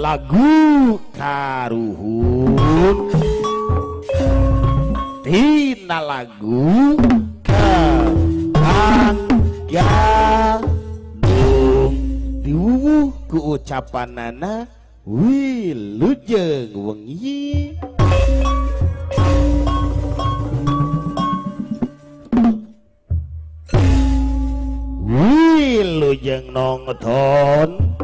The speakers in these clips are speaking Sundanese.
Lagu karuhun tina lagu kembang gadung diwuwuh ku ucapanana wilujeng wengi. Wilujeng nonton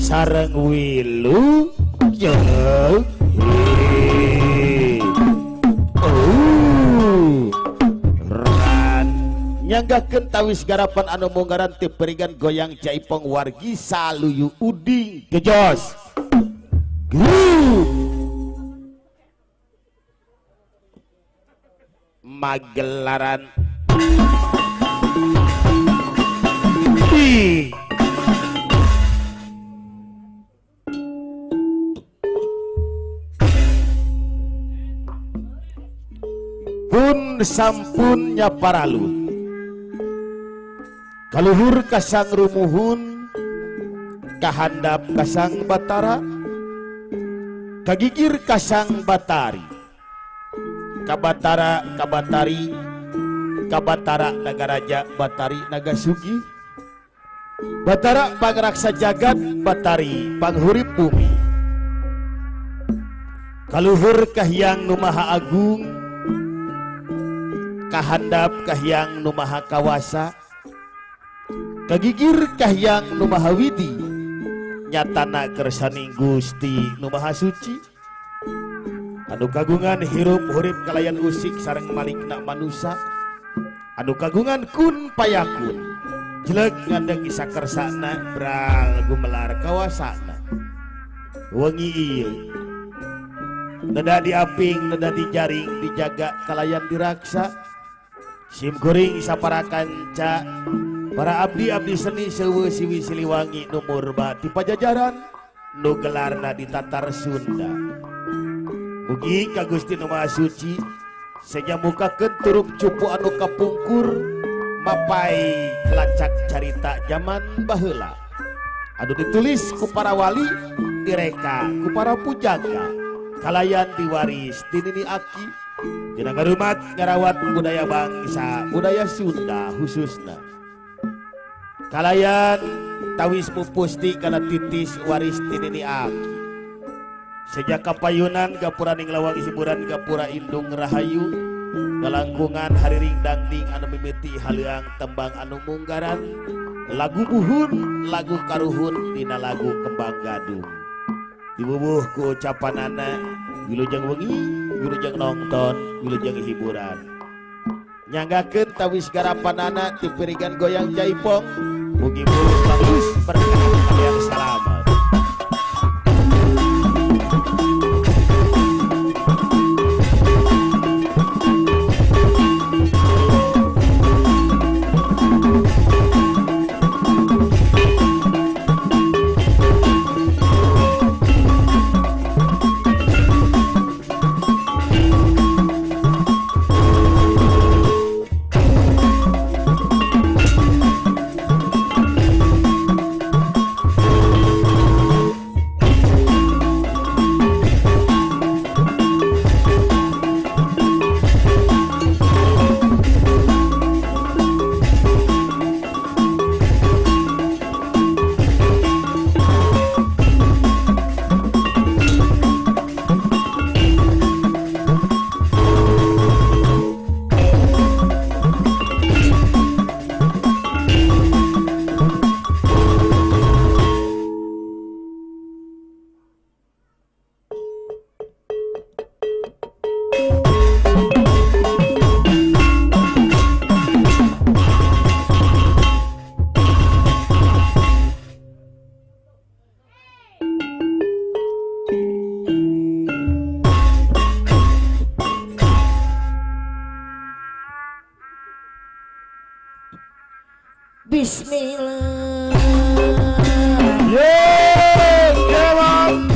sareng wilujeng ran nyanggakeun tawis garapan anu munggaran ti perigan goyang jaipong wargi saluyu uding gejos grup magelaran di pun sampunnya paralun kaluhur kasang rumuhun kahandap kasang batara kagigir kasang batari kabatara kabatari kabatara nagaraja batari nagasugi batara pangraksa jagat batari panghurip bumi kaluhur kahyang nu maha agung kahandap kahyang nu maha kawasa kagigir kahyang nu maha widi nyatana kersaning Gusti nu maha suci anu kagungan hirup hurip kalayan usik sareng malikna manusa anu kagungan kun payakun jelek ngandeng isa kersana bral gumelar kawasana wengi ieu neda diaping neda dijaring dijaga kalayan diraksa simkuring sapara kanca para abdi-abdi seni seueuh siwi siliwangi nu murba ti pajajaran nu gelarna di Tatar Sunda. Mugi ka Gusti nu Maha Suci seja mukakeun turuk cupu anu kapungkur mapai lacak carita zaman baheula anu ditulis ku para wali direka ku para pujangga kalayan diwaris ti nini aki dina ngarumat ngarawat budaya bangsa budaya Sunda khususna kalayan tawis pupusti kana titis waris ti nini aki. Sejak kapayunan gapuraning lawang hiburan gapura indung rahayu galangkungan hariring dangding anu mimiti haleang tembang anu munggaran lagu buhun lagu karuhun dina lagu kembang gadung dibubuh ku ucapanana wilujeng wengi wilujeng nonton wilujeng hiburan nyanggakeun tawis garapanana ti pirigan goyang jaipong mugi mulus bagus berkah kalian salamet. Bismillah. Ye, kewang.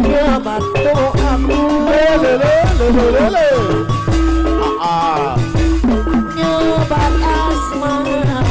Ya batu aku. Le le le le le. Ah. Nyobat asmara.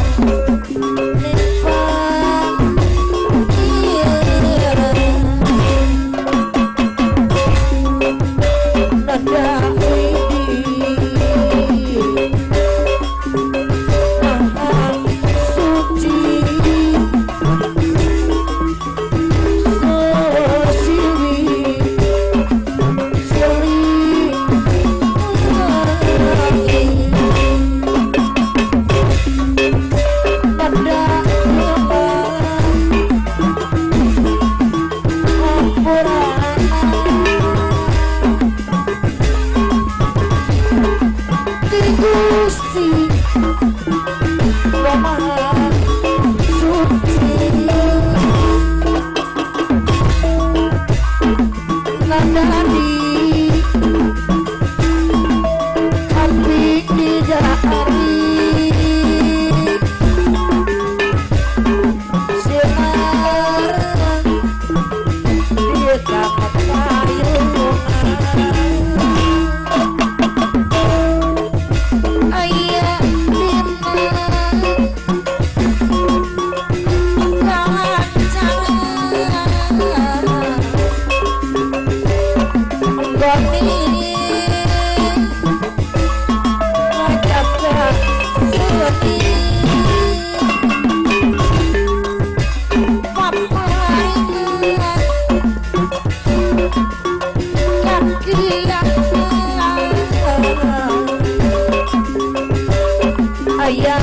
Ayah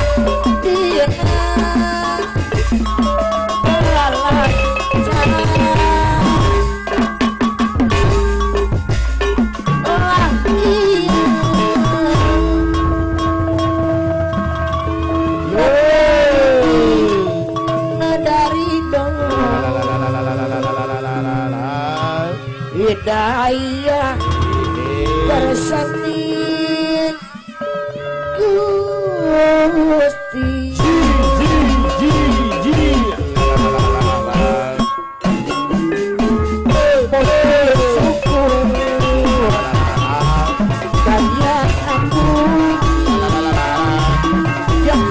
dia hidayah bersani Gusti syukur kaya aku yang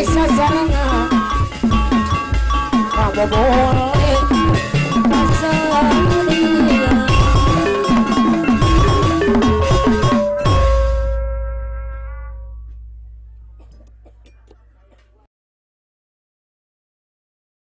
Sasarangan.